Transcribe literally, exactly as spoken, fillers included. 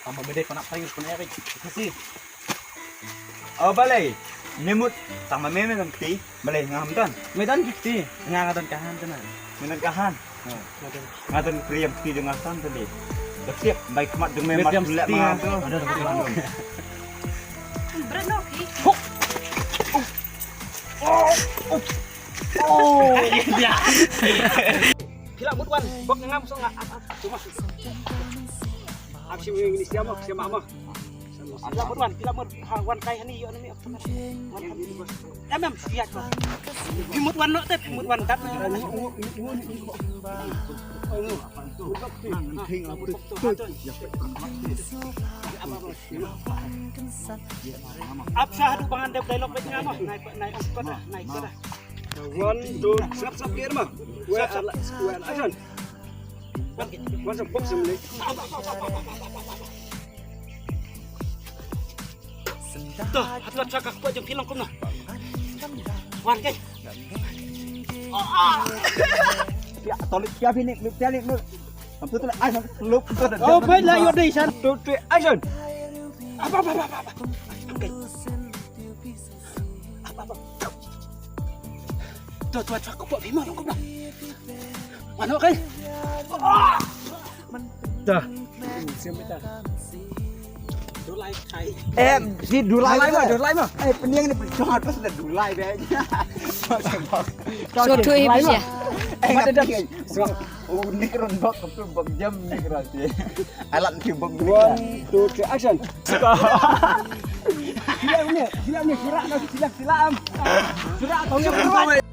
Tang ba me dei ko na pyrshah ko na ri. Kasi. Oh, balei. Me mut tang ba me me don kti. Balei nga ham don. Me don kti. Nga nga don ka han te na. Me don ka han. Nga don priam kti jong nga san te dei. Dak siap bai khmat jong me mat lek ma nga. Brano ki. Oh. Phi lah mut wan bok nga ngam song nga ap ap cuma. Ap simi ni siapa siapa mah. Phi lah mut wan phi lah mut ha wan kai hani yo ni. Em em siat ko. Phi mut wan no te phi mut wan dat. Ap sa hadu bangan dep dialog bet nga mah. Nai nai ong kota nai kota. One, two, sap sap clear ma. Where are where are action. One sap box sem ni. Tuh, hatu hatu ka kuat jong pilong kumno. Wan ke. Ya, tolik ya bini, lu ya lu. Kamu tuh action, lu. Oh, baiklah, yo dei san. Two, three, action. Apa apa apa apa. Okay. Apa apa. Tuh tuh tuh kok bimo yang kok. Mana kai. Dah. Siapa dah. Dulai kai. Eh, si dulai ma, dulai ma. Eh, pening ni pening atas dah dulai be. So tu ibu ya. Eh, mata dah. Oh, ni keron bok, keron bok jam ni keron. Alat ni bok. One, two, three, action. Sila ni, sila ni, sila ni, sila, sila. Sila, tolong.